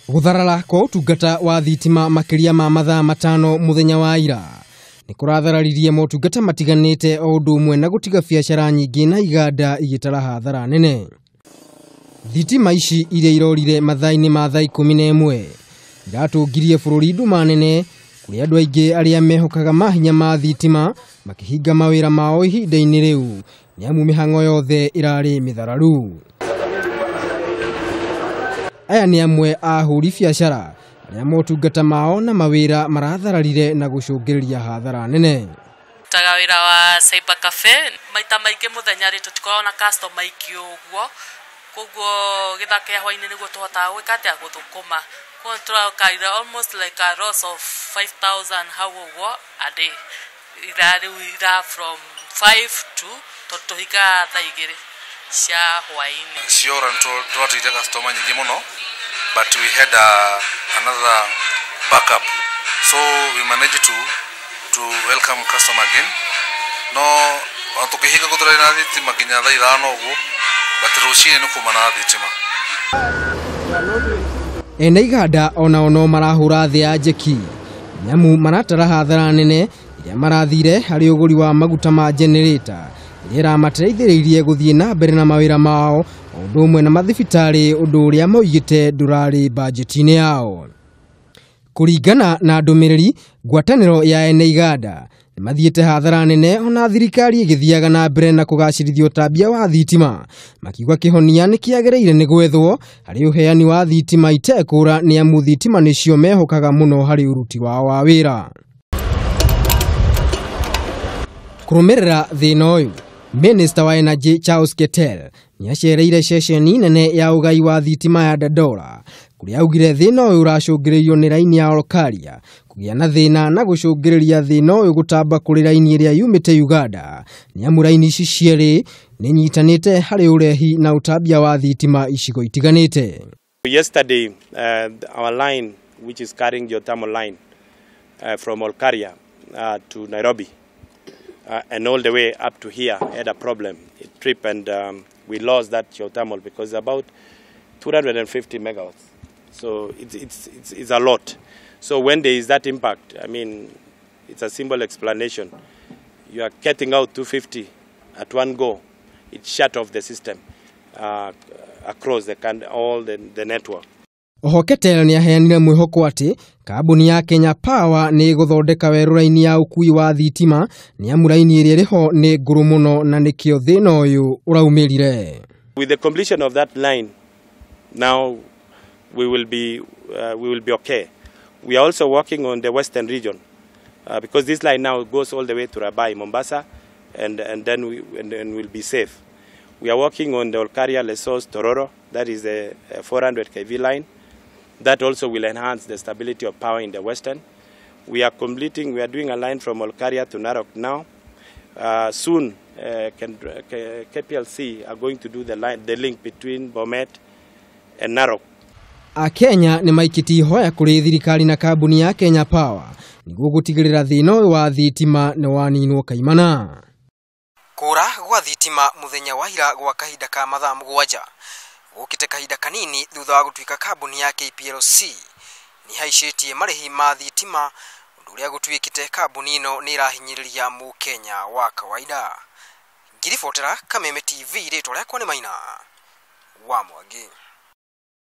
Gũtharara kwa ũtungata wa thitima makĩria ma mathaa 5 mũthenya wa ira nĩ kũrathararirie motungata matiganĩte o ũndũ ũmwe na gũtiga biacara nyingĩ na iganda igĩtara hathara nene. Thitima ici iria irorire mathaa-inĩ ma thaa 11 iratũngirie bũrũri nduma nene kũrĩa andũ aingĩ arĩa mehokaga mahinya ma thitima makĩhinga mawĩra mao ihinda-inĩ rĩu nĩamu mĩhang'o yothe ĩrarĩ mĩthararu. Aya nĩ amwe a ahũri biacara arĩa motungata mao na mawĩra marathararire na gũcũngĩrĩria hathara nene. Taga wĩra wa cyber cafe maita maingĩ mũthenya rĩ tũtikoragwo na customer aingĩ ũguo, koguo gĩthaa kĩa hwainĩ nĩguo tũhotaga gwĩka atĩa gũthũkũma. Koguo tũrakarire almost like a loss of 5,000 hau ũguo a day. Ira rĩu ira from 5 to tondũ tũhingaga thaa 2 cia hwainĩ. Ciora tũrateithia customer nyingĩ mũno, but we had another backup, so we managed to welcome customer again. No tukihinga gũtũrarĩ na thitima nginya thaa 5 ũguo, but rũcinĩ nĩ kuma na thitima. Ene iganda onao no marahũra thĩ ya njeki nĩamu maratara hathara nene ĩrĩa marathire harĩ ũgũri wa maguta ma generator ĩrĩa ĩramateithĩrĩirie gũthiĩ na mbere na mawĩra mao o ũndũ ũmwe na mathibitarĩ, ũndũ ũrĩa moigĩte ndũrarĩ bajeti-inĩ yao. Kũringana na ndũmĩrĩri, ngwatanĩro ya ene iganda nĩmathiĩte hathara nene ona thirikari ĩgĩthiaga na mbere na kũgacĩrithia ũtambia wa thitima, makiuga kĩhonia nĩkĩagĩrĩire nĩ gwethwo harĩ ũheani wa thitima itekũra nĩamu thitima nĩcio mehokaga mũno harĩ ũruti wao wa wĩra. Kũrũmĩrĩra thĩna ũyũ, Minister wa Energy Charles Keter nĩacereire ceceni nene ya ũgai wa thitima ya Dandora kũrĩa augire thĩna ũyũ ũracũngĩrĩirio nĩ raini ya Olkaria kũgĩa na thĩna na gũcũngĩrĩria thĩna ũyũ gũtamba kũrĩ raini ĩrĩa yumĩte Uganda nĩamu raini ici cierĩ nĩnyitanĩte harĩ ũrehi na ũtambia wa thitima icigo itiganĩte. Yesterday, our line, which is carrying geothermal line from Olkaria to Nairobi and all the way up to here, had a problem. It tripped and we lost that geothermal because about 250 megawatts. So it's a lot. So when there is that impact, I mean, it's a simple explanation. You are cutting out 250 at one go. It shut off the system across the all the network. Oho Keter nĩaheanire mwĩhoko atĩ kambuni ya Kenya Power nĩ ĩgũthondeka werũ raini ya ũkui wa thitima nĩamu raini ĩrĩa ĩrĩho nĩ ngũrũ mũno na nĩkĩo thĩna ũyũ ũraumĩrire. With the completion of that line, now we will be okay. We are also working on the western region because this line now goes all the way to Rabai, Mombasa, and then we'll be safe. We are working on the Olkaria Lesos Tororo, that is a 400 kV line. That also will enhance the stability of power in the western. We are doing a line from Olkaria to Narok now. Soon, KPLC are going to do the link between Bomet and Narok. Akenya nĩ maikĩtie ihoya kũrĩ thirikari na kambuni ya Kenya Power nĩguo gũtigĩrĩra thĩna ũyũ wa thitima nĩ waninwo kaimana. Kũra gwa thitima mũthenya wa ira gwa kahinda ka mathaa 7 gũkĩte kahinda kanini thutha wa gũtuĩka kambuni ya KPLC nĩhaicĩtie marĩhi ma thitima, ũndũ ũrĩa gũtuĩkĩte kambuni ĩno nĩ ĩrahinyĩrĩria mũkenya wa kawaida. Ngiribotera Kameme TV, rĩtwa rĩakwa nĩ Maina wa Mwangi.